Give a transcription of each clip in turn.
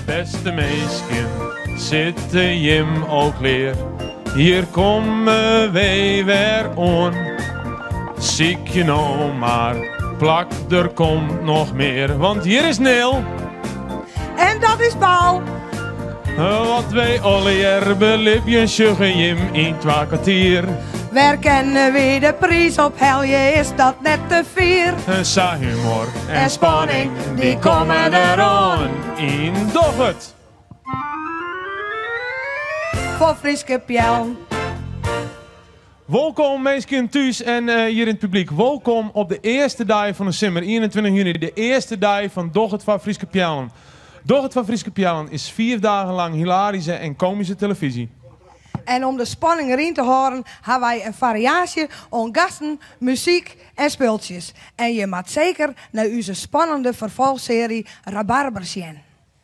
Bêste minsken, sitte jim al klear? Hjir komme wy wer oan. Sykje no mar plak, der komt noch mear. Want hjir is Neel. En dat is Paul. Wat wy allegear belibje, sjogge jim yn twa kwartier. Wêr kinne wy de priis ophelje, is dat net te fier? Sa humor en spanning, dy komme deroan yn Doch it! Foar Fryske Peallen. Wolkom minsken thús en hjir yn it publyk. Wolkom op de earste dei fan de simmer, 21 juny, de earste dei fan Doch it foar Fryske Peallen. Doch it foar Fryske Peallen is fiif dagen lang hilaryske en komyske telefyzje. En om de spanning deryn te hâlden ha wy in fariaasje oan gasten, muzyk en spultsjes. En je moat seker nei ús spannende ferfolchsearje Rabarber sjen.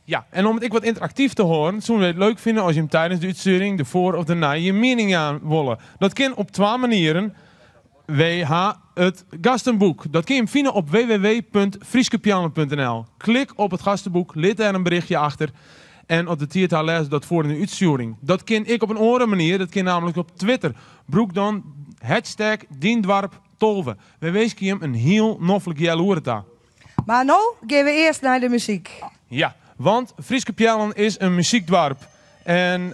Ja, en om it ek wat ynteraktyf te hâlden, soene wy it leuk fine as jim tidens de útstjoering, de foar of de nei, jim miening jaan wolle. Dat kin op twa manieren. Wy ha it gastenboek. Dat kin jim fine op www.fryskepeallen.nl. Klik op it gasteboek, lit dêr in berichtje achter en as de tiid ha lêze dat foar yn de útstjoering. Dat kin ek op in oare manier, dat kin namelijk op Twitter. Brûk dan hashtag dyndoarp12. Wy winskje jim in hiel noflik healoere ta. Mar no gean we earst nei de muzyk. Ja, want Fryske Peallen is in muzykdoarp. En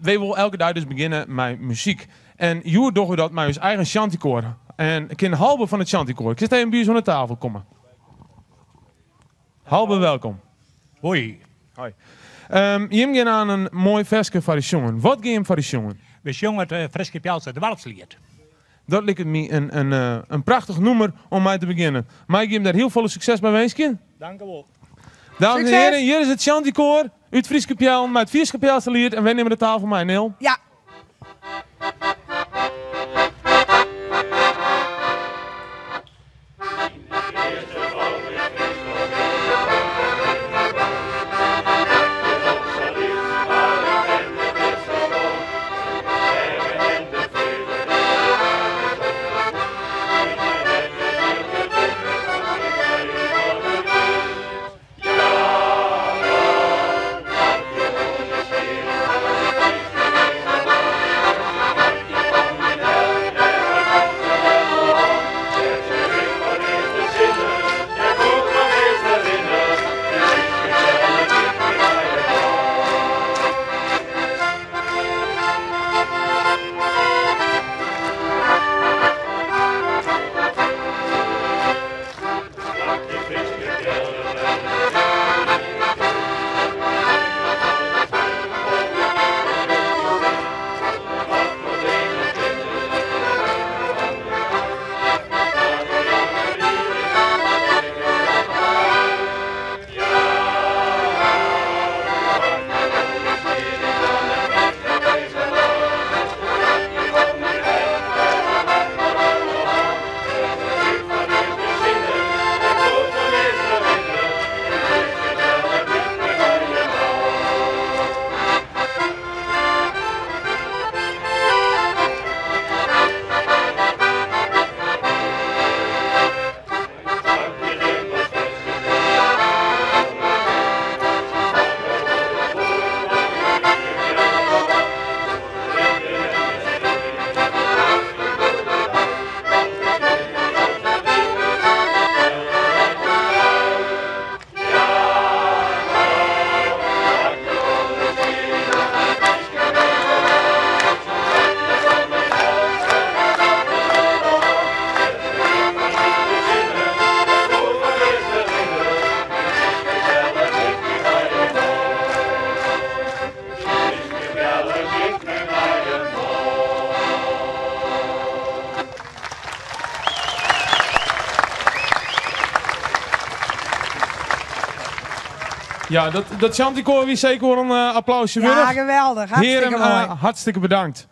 wy wolle elke dei dus begjinne mei muzyk. En hjoed dogge we dat mei ús eigen shantykoar. En kin Halbe fan it shantykoar, kinst even by ús oan de tafel komme? Halbe, welkom. Hoi. Hoi. Jim gean oan in moai ferske foar ús sjongen. Wat gean jim foar ús sjongen? We sjonge it Fryske Pealse doarpsliet. Dat liket my in prachtich nûmer om mei te begjinnen. Mei ik jim dêr hiel folle sukses mei winskje? Dank u wol. Dames en hearen, hjir is it shantykoar út Fryske Peallen mei it Fryske Pealse liet en wy nimme de tafel mei. Neel? Ja. Ja, dat, dat shantykoar wie seker wol in eh, applausje Ja, wurdich. geweldich. Hartstikke Heren, moai. eh, hartstikke bedankt.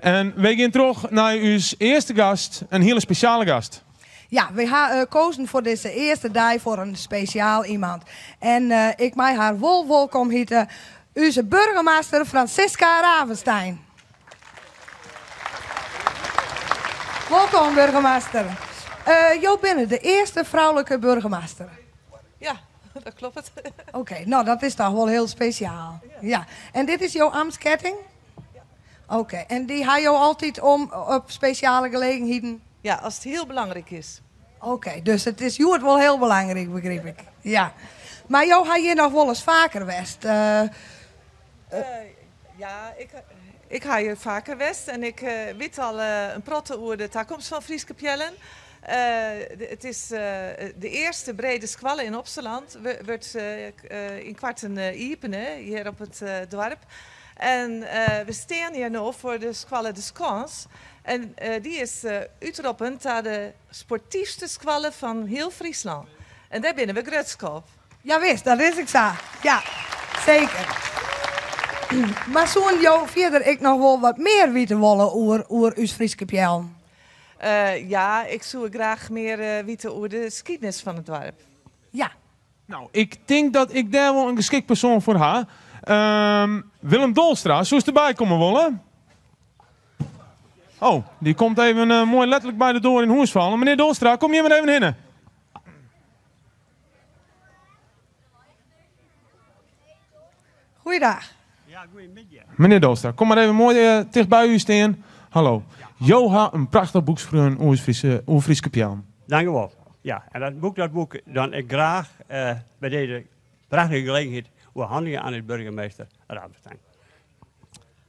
En wy gean troch nei ús earste gast, in hiele spesjale gast. Ja, wy ha eh, kozen foar dizze earste dei foar in spesjaal iemand. En eh, ik mei har wol wolkom hite, ús burgemaster Francisca Ravenstein. Wolkom, burgemaster. Eh, jo binne de earste froulike burgemaster. Ja. Dat kloppet. Oké, no dat is toch wol hiel spesjaal. Ja. En dit is jo amtsketting? Ja. Oké, en dy ha jo altyd om op spesjale gelegenheden? Ja, as it hiel belangryk is. Oké, dus it is hjoed wol hiel belangryk, begryp ik. Ja. Mar jo ha hjir noch wolris faker west? Ja, ik ha hjir faker west en ik wit al in protte oer de takomst fan Fryske Peallen. It is de earste brede skoalle yn Opsterland, wurdt ynkoarten iepene hjir op it doarp. En we stean hjir no foar de skoalle De Skâns en dy is útroppen ta de sportyfste skoalle fan hiel Fryslân. En dêr binne we grutsk op. Jawis, dat is ek sa. Ja, seker. Mar soenen jo fierder ek noch wol wat mear witte wolle oer oer ús Fryske Peallen? Ja, ik soe graach mear witte oer de skiednis fan it doarp. Ja. No, ik tink dat ik dêr wol in geskikt persoan foar ha. Willem Dolstra, soest derby komme wolle? Oh, dy komt even moai letterlik by de doar yn hûs fallen. Menear Dolstra, kom hjir mar even hinne. Goeiedag. Ja, goeiemiddei. Menear Dolstra, kom mar even moai ticht by ús stean. Hallo. Jo ha in prachtich boek skreaun oer oer Fryske Peallen. Dankjewol. Ja, en dat boek dat woe ik dan ek graach by dizze prachtige gelegenheid oerhandigje oan de burgemeester Ravestein.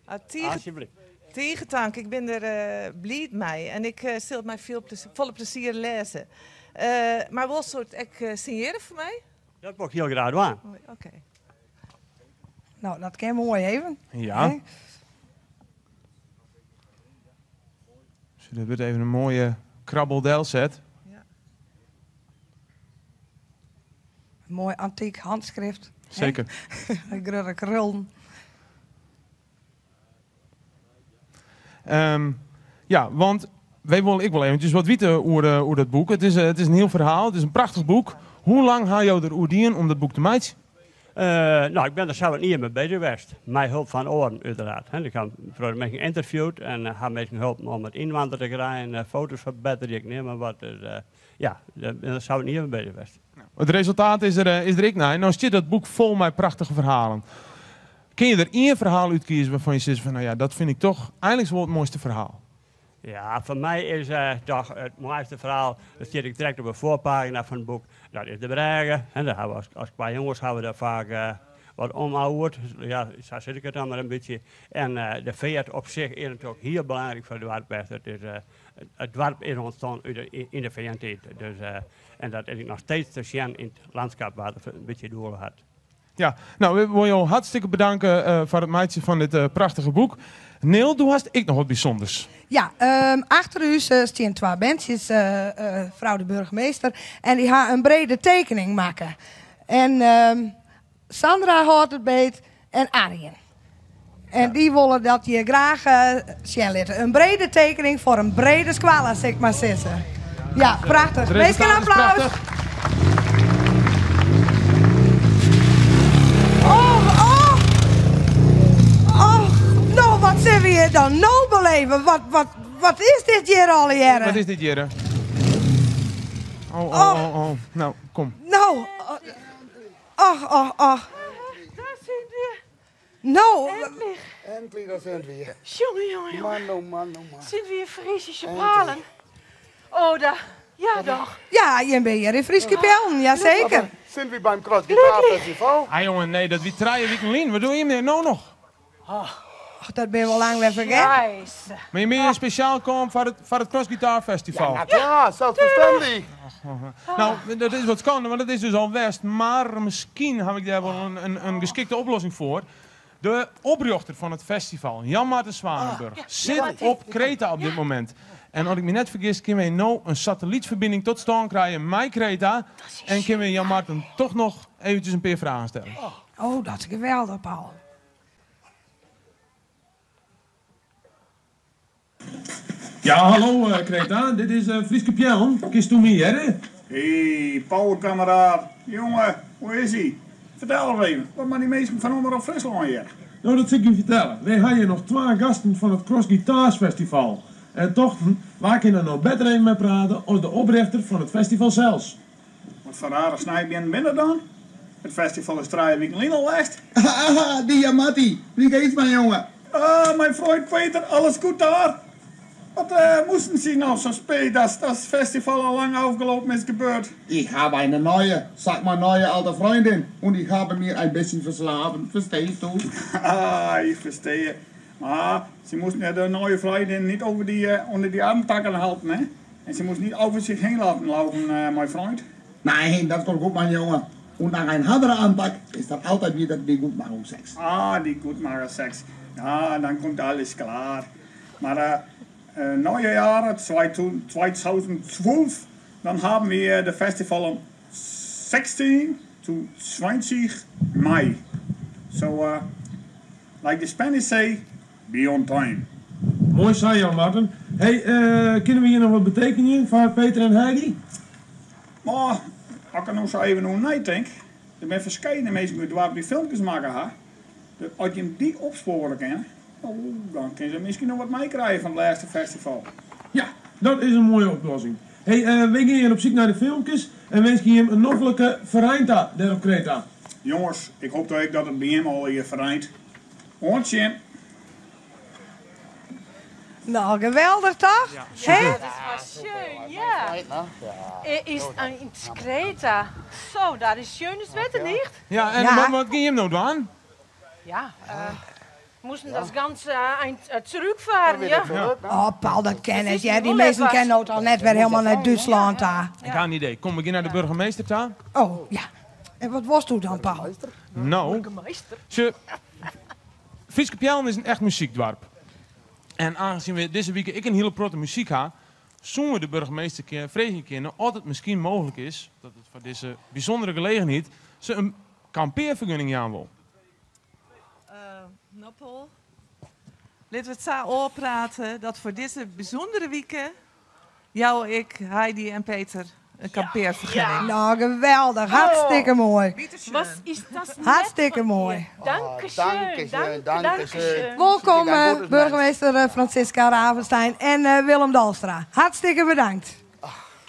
Ah, tige, tige tank. Ik bin der bliid mei en ik sil it mei folle plezier lêze. Mar wolsto it ek sinjearje foar my? Dat wol ik hiel graach dwaan. Oké. No, dat kin moai even. Ja. Der wurdt even in moaie krabbel delset. Ja. Moai antyk handskrift. Seker. Grutte krullen. Ja, want wy wolle ek wol eventsjes wat witte oer dat boek. It is in hiel ferhaal, it is in prachtich boek. Hoe lang ha jo der oer dien om dat boek te meitsjen? No, ik bin der sawat in jier mei beuzich west. Mei hulp fan oaren, úteraard. Ik ha in protte minsken ynterviewd en ha minsken holpen om it yninoar te krijen, foto's ferbetterje, ik neam mar wat. Dus ja, dêr bin ik sawat in jier mei beuzich west. It resultaat is der is der ek nei. No stiet dat boek fol mei prachtige ferhalen. Kinne je der ien ferhaal útkieze wêrfan je sizze fan no ja, dat fyn ik toch einliks wol it moaiste ferhaal? Ja, foar my is toch it moaiste ferhaal, dat stiet ek direkt op de foarpagina fan it boek, dat is de brêge. En dêr hawwe we as kwajonges hawwe we dêr faak wat omouwerd. Ja, sa sis ik it dan mar in bytsje. En de feart op sich is natuerlik hiel belangryk foar it doarp west. It is, it doarp is ûntstien út de, yn de feantiid. Dus, en dat is ek noch steeds te sjen yn it lânskip wa't it in bytsje doele hat. Ja, no, we wolle jo hartstikke bedanke foar it meitsjen fan dit prachtige boek. Neel, do hast ek noch wat bysûnders. Ja, achter ús stean twa berntsjes, frou de burgemeester, en dy ha in brede tekening makke. En Sandra hâldt it beet en Arjen. En dy wolle dat hjir graach sjen litte. In brede tekening foar in brede skoalle, sil ik mar sizze. Ja, prachtich. Minsken, in applaus. Och, och. Och, no, wat sille we hjir dan no beleven? Wat, wat, wat is dit hjir allegearre? Wat is dit hjir? Oh, oh, oh, oh. No, kom. No, och, och, och. Daar zijn we. No. Endlich. Endlich, daar zijn we. Jonge, jonge, jonge. Man, oh man, oh man. Zijn we in Friesische Palen? Oh, daar. Ja, doch. Ja, jim binne hjir yn Fryske Peallen, jaseker. Zijn we bij het Cross Guitar Festival? Ah jongen, nee, dat wie 3 wiken lyn. Wat doe jim no noch? Och, dat binne we lang wer fergetten. Scheisse. Mar jim binne hjir spesjaal kommen foar it Cross Guitar Festival? Ja, ja, zelfverstandig. No, dat is wat skande, want dat is dus al west. Mar miskien haw ik dêr wol in geskikte oplossing foar. De oprjochter fan it festival, Jan Marten Zwanenburg, sit op Kreta op dit momint. En as ik my net fergis, kinne wy no in satellytferbining tot stân krije mei Kreta. En kinne we Jan Marten toch noch eventsjes in pear fragen stelle. Oh, dat is geweldich, Paul. Ja, hallo Kreta, dit is Fryske Peallen. Kinsto my hearre? Hey, Paul kameraad. Jonge, hoe is ie? Fertel ris even, wat moatte dy minsken fan Omrop Fryslân hjir? No, dat sil ik jim fertelle. Wy ha hjir noch twa gasten fan it Cross Guitars Festival. En tochten, wa kin der no better even mei prate as de oprjochter fan it festival sels? Wat foar rare snijbeannen binne dat dan? Het festival is trije wiken lyn al west. Haha, dia Mattie, wie geht's mijn jongen? Ah, mijn vriend Peter, alles goed daar? Wat eh, moesten Sie nou zo spät, dass das Festival al lang afgelopen is gebeurd? Ich habe eine neue, sag mal neue alte Freundin und ich habe mir ein bisschen verschlafen, verstehst du? Ah, ich verstehe. Maar ze moesten ja de neue Freundin niet over die, eh, onder die armtakken halten, hè? En ze moest niet over zich heen laten lopen, eh, mijn vriend. Nein, das kommt gut, mein Junge. Und nach ein harder Anpack ist dann altijd wieder die Gutmachungsex. Ah, die Gutmacher-Sex. Ja, dan komt alles klaar. Maar eh, eh, neue Jahre 2012, dan haben wir de festival om 16 to 20 mei. So, eh, like the Spanish say, be on time. Mooi zei Jan Martin. Hey, eh, kunnen we hier nog wat betekenen voor Peter en Heidi? Maar, als ik er nou zo even over nadenk, er zijn verschillende mensen die het die filmpjes maken, ha. Dus als je hem die opsporen kan, oh, dan kun je misschien nog wat meekrijgen van het laatste festival. Ja, dat is een mooie oplossing. Hey, eh, we gaan hier op zoek naar de filmpjes en wens je hem een noffelijke Vereinta daar op Kreta. Jongens, ik hoop dat ik dat het bij hem al hier vereint. Ontje. Nou, geweldig toch? Hè? Dat was schön, ja. Is in Kreta. Zo, daar is schönes Wetter, niet? Ja, en Ja. wat, wat ging je hem nou doen? Ja, eh, moesten dat ganze eind terugfahren, ja. Oh, Paul, dat ken ik. is Ja, die wel mensen even. kennen het al net weer helemaal naar Duitsland daar. Ik had een idee. Kom, we gaan naar de burgemeester daar. Oh, ja. En wat was toen dan, Paul? Nou, Burgemeester. ze, Frieske Pjellen is een echt muziekdwarp. En aangezien we deze week ik een hele protte muziek ha, zongen we de burgemeester keer, vrees ik altijd misschien mogelijk is dat het voor deze bijzondere gelegenheid ze een kampeervergunning aan wil. Eh, nou, Paul. Laten we het zo oorpraten dat voor deze bijzondere week jou, ik, Heidi en Peter een kampeervergunning. Nou, geweldig. Hartstikke mooi. Was is dat net Hartstikke van mooi. hier. Dankeschön, Dankeschön, danke, dankeschön. dankeschön. Welkom, Ja, eh, goed, burgemeester eh, Francisca Ravenstein en eh, Willem Dalstra. Hartstikke bedankt.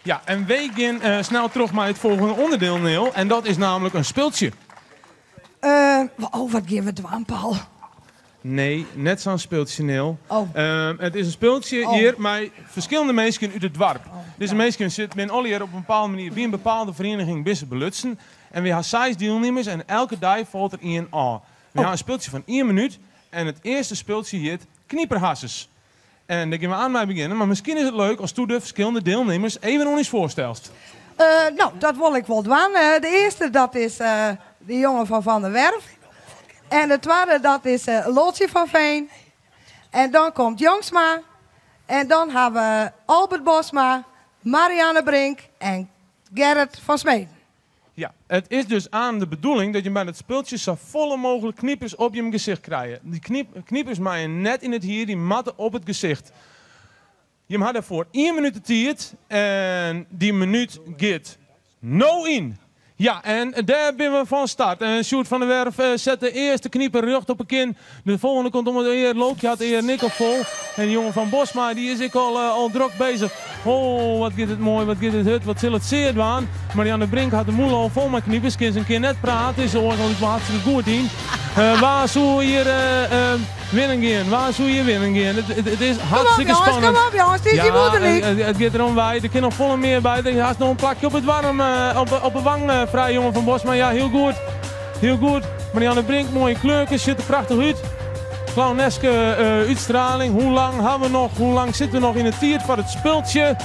Ja, en wij gaan eh, snel terug naar het volgende onderdeel, Neil. En dat is namelijk een speeltje. Eh, oh, wat geven we dwaan, Paul? Nee, net zo'n speeltje, Neil. Oh. Het is een speeltje Oh. hier met verschillende mensen uit het dorp. Deze mensen zit men al hier op een bepaalde manier bij een bepaalde vereniging bissen belutsen. En we hebben zes deelnemers en elke dag valt er één A. We hebben een speeltje van één minuut en het eerste speeltje heet Knieperhasses. En daar gaan we aan mee beginnen, maar misschien is het leuk als toen de verschillende deelnemers even nog eens voorstelt. Eh, nou, dat wil ik wel dwaan. Eh, de eerste, dat is eh, de jongen van Van der Werf. En de tweede, dat is eh Lotje van Veen. En dan komt Jongsma. En dan hebben we Albert Bosma, Marianne Brink en Gerrit van Smeen. Ja, het is dus aan de bedoeling dat je bij dat speeltje zo volle mogelijk kniepers op je gezicht krijgt. Die kniepers maaien net in het hier, die matten op het gezicht. Je had daarvoor 1 minuut de tijd en die minuut gaat no in. Ja, en daar ben we van start. En Sjoerd van der Werf eh, zet de eerste knieper recht op een kin. De volgende komt om het eer. Loopje had de eer Nikkel vol. En de jongen van Bosma, die is ik al, eh, al druk bezig. Oh, wat gaat het mooi, wat gaat het hut, wat zal het zeer doen. Marianne Brink had de moel al vol met kniepers. Kan ze een keer net praten, is oor al hartstikke goed in. Eh, waar zou hier eh, eh, winnen gaan? Waar zou hier winnen gaan? Het is Kom op hartstikke jongens, spannend. kom op jongens, het is die moeder niet. Het, het gaat erom wij. Er kan nog volle meer bij. Er is nog een plakje op het warm, eh, op de wang eh, vrij, jongen van Bosma. Ja, heel goed. Heel goed. Marianne Brink, mooie kleurtjes, ziet er prachtig uit. Clowneske eh, uitstraling. Hoe lang hebben we nog? Hoe lang zitten we nog in het tiert voor het speeltje?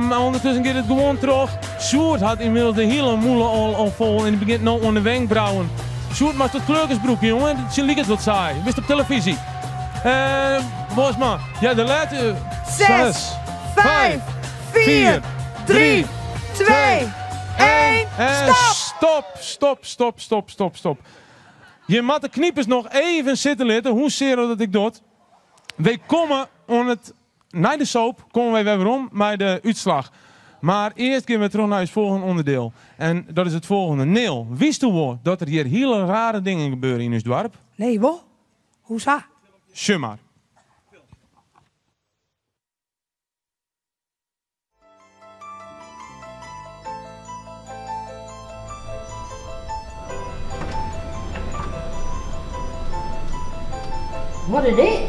Maar ondertussen gaat het gewoon terug. Sjoerd had inmiddels de hele moele al vol en die begint nu onder de wenkbrauwen. Sjoerd maakt het kleurtjesbroekje, jongen. Het lijkt het wat saai. Wist op televisie. Bosma, ja, de laatste. 6, 5, 4, 3, 2, 1, En stop! stop, stop, stop, stop, stop, stop. Je moet de kniepers nog even zitten laten, hoe zeer dat ik doet. Wij komen om het, na de soap komen wij weer om bij de uitslag. Maar eerst gaan we terug naar het volgende onderdeel. En dat is het volgende. Neel, wist u wel dat er hier hele rare dingen gebeuren in ons dorp? Nee, wo? Hoe zo? Tjum maar. Wat is dit?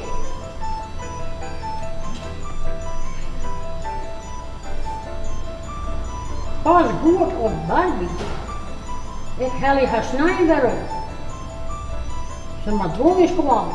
Pas goed op Barbie. Ik helje har snein wer op. Se moat wol nei skoalle.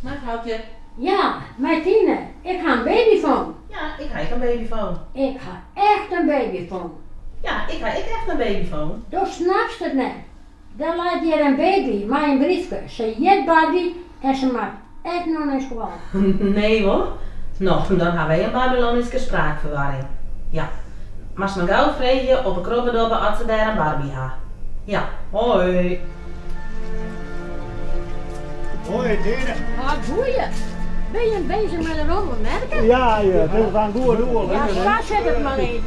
Mar Froukje. Ja, mei Tine, ik ha in babyfoon. Ja, ik ha ek in babyfoon. Ik ha echt in babyfoon. Ja, ik ha ek echt in babyfoon. Do snapst it net. Der leit hjir in baby mei in briefke. Se hjit Barbie en se moat ek noch nei skoalle. Nee wol? No, dan ha wy in Babyloanyske spraakferwarring. Ja. Moatst mar gau freegje op 'e Krobbedobbe at se dêr in Barbie ha. Ja. Hoi. Hoi Tine. Ah, goeie. Bin je bezich mei de rommelmerke? Ja, ja, it is in goed doel. Ja, sa sit it mar even.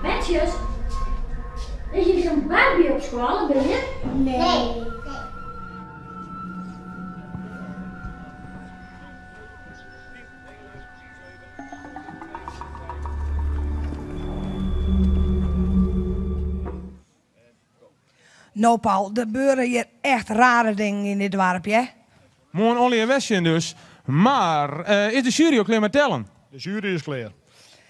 Berntsjes, is hjir in Barbie op skoalle berne? Nee. No Paul, der beure hjir echt rare dingen yn dit doarp, hear. Moarn allegear wer sjen dus. Mar is de sjuery al klear mei tellen? De sjuery is klear.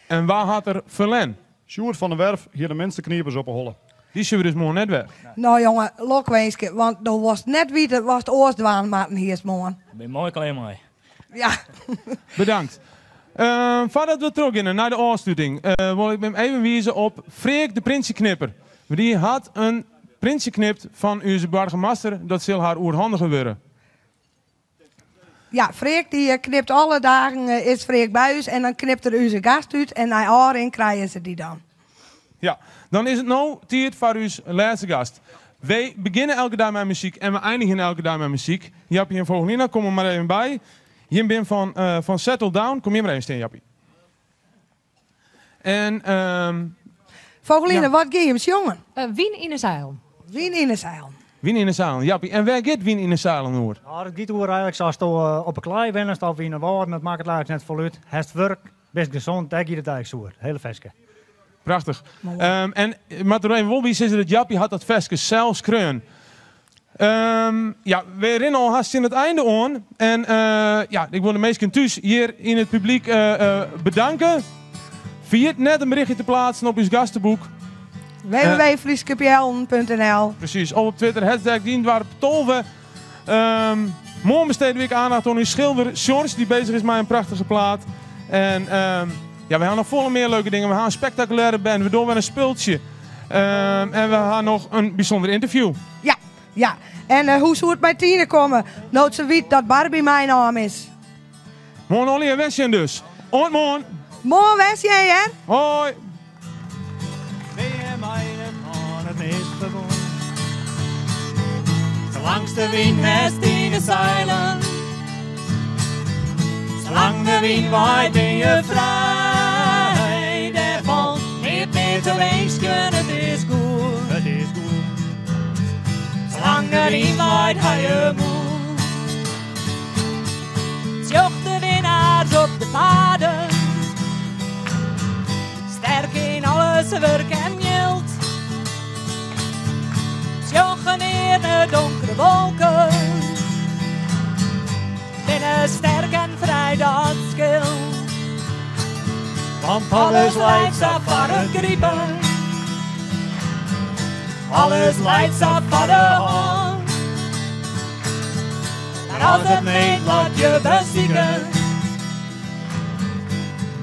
En wa hat der ferlern? Sjoerd van der Werf hie de minste kniepers op 'e holle. Dy sjogge we dus moarn net wer. No jonge, lokwinske, want do wolst net witte watst oars dwaan moatten hiest moarn. Bin moai klear mei. Ja. Bedankt. Foardat we trochgeane nei de ôfsluting, wol ik jim even wize op Freark de Printsjeknipper. Dy hat in printsje knipt fan ús boargemaster, dat sil har oerhandige wurde. Ja, Freark dy knipt alle dagen, is Freark by ús en dan knipt er ús gast út en nei ôfrin krije se dy dan. Ja, dan is it no tiid foar ús lêste gast. Wy begjinne elke dei mei muzyk en we einigje elke dei mei muzyk. Jappie en Vogelina, kom der mar even by. Jim bin fan, fan Settle Down. Kom hjir mar even stean, Jappie. En, Vogelina, wat gean jim sjongen? Wyn yn 'e seilen. Wyn yn 'e seilen. Wyn yn 'e seilen. Jappie, en wêr giet Wyn yn 'e seilen oer? No, dat giet oer eigenlik sa asto op 'e klaai wennest of yn 'e wâlden, dat makket eigenlik net folle út. Hast wurk, bist gesond, dêr giet it eigenlik oer, it hiele ferske. Prachtich. En ik moat der even wol by sizze dat Jappie hat dat ferske sels skreaun. Ja, wy rinne al hast tsjin it einde oan. En ja, ik wol de minsken thús hjir yn it publyk bedanke. Ferjit net in berichtje te pleatsen op ús gasteboek. www.fryskepjellen.nl Precies, of op Twitter, hashtag DienDoarp12. Moarn bestede we ek aandacht oan ús skilder Sjors, dy't bezich is mei in prachtige plaat. En ja, we ha noch folle mear leuke dingen. We ha in spektakulêre band, we dogge wer in spultsje. En we ha noch in bysûnder ynterview. Ja, ja. En hoe soe it mei Tine komme, no't se wit dat Barbie meinaam is? Moarn allegear wer sjen dus. Oant moarn! Moarn wer sjen, hear! Hoi! Bin mei it oan it meast ferbûn. Salangst de wyn hast yn 'e seilen, salang de wyn waait bin je frij. Dêr falt neat mear te winskjen, it is goed. It is goed. Salang de wyn waait ha je moed. Sjoch de winnaars op de paden. Sterk yn alles wurk en jild. Sjogge near de donkere wolken. Binne sterk en frij, dat skeelt. Want alles leit sa foar it gripen. Alles leit sa foar de hân. Mar as it needlot je besiket,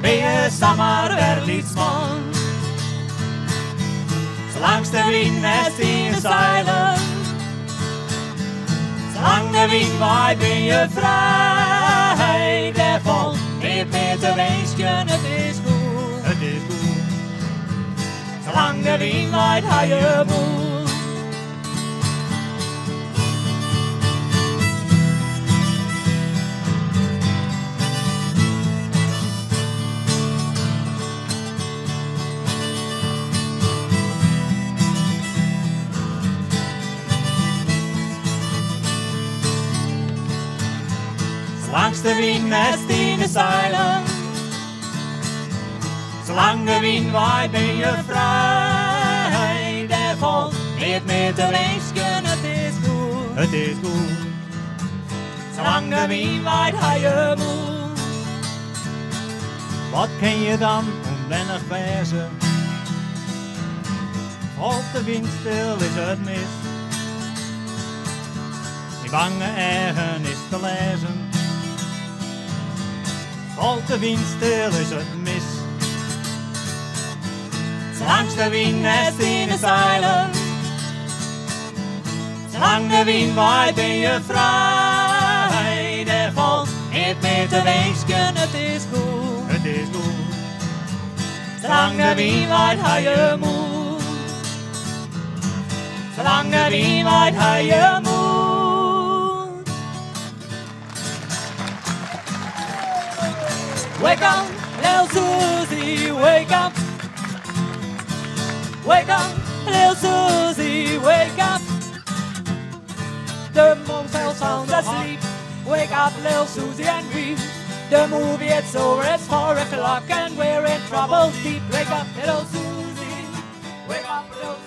Bin je samar wer lyts man. Salangst de wyn hast yn 'e seilen. Salang de wyn waait bin je frij. Dêr falt neat mear te winskjen, it is goed. It is goed. Salang de wyn waait ha je moed. wyn hast yn 'e seilen. Salang de wyn waait bin je frij. Dêr falt neat mear te winskjen, it is goed. It is goed. Salang de wyn waait ha je moed. Wat kin je dan ûnwennich wêze? Falt de wyn stil is it mis. Yn bange eagen is te lêzen. Falt de wyn stil is it mis. Salangst de wyn hast yn 'e seilen. Salang de wyn waait bin je frij. Dêr falt neat mear te winskjen, it is goed. It is goed. Salang de wyn waait ha je moed. Salang de wyn waait ha je moed. Wake up, little Susie, wake up. Wake up, little Susie, wake up. The mom's sound asleep. Wake up, little Susie, and weep. The movie it's over, it's 4 o'clock, and we're in trouble deep. Wake up, little Susie. Wake up, little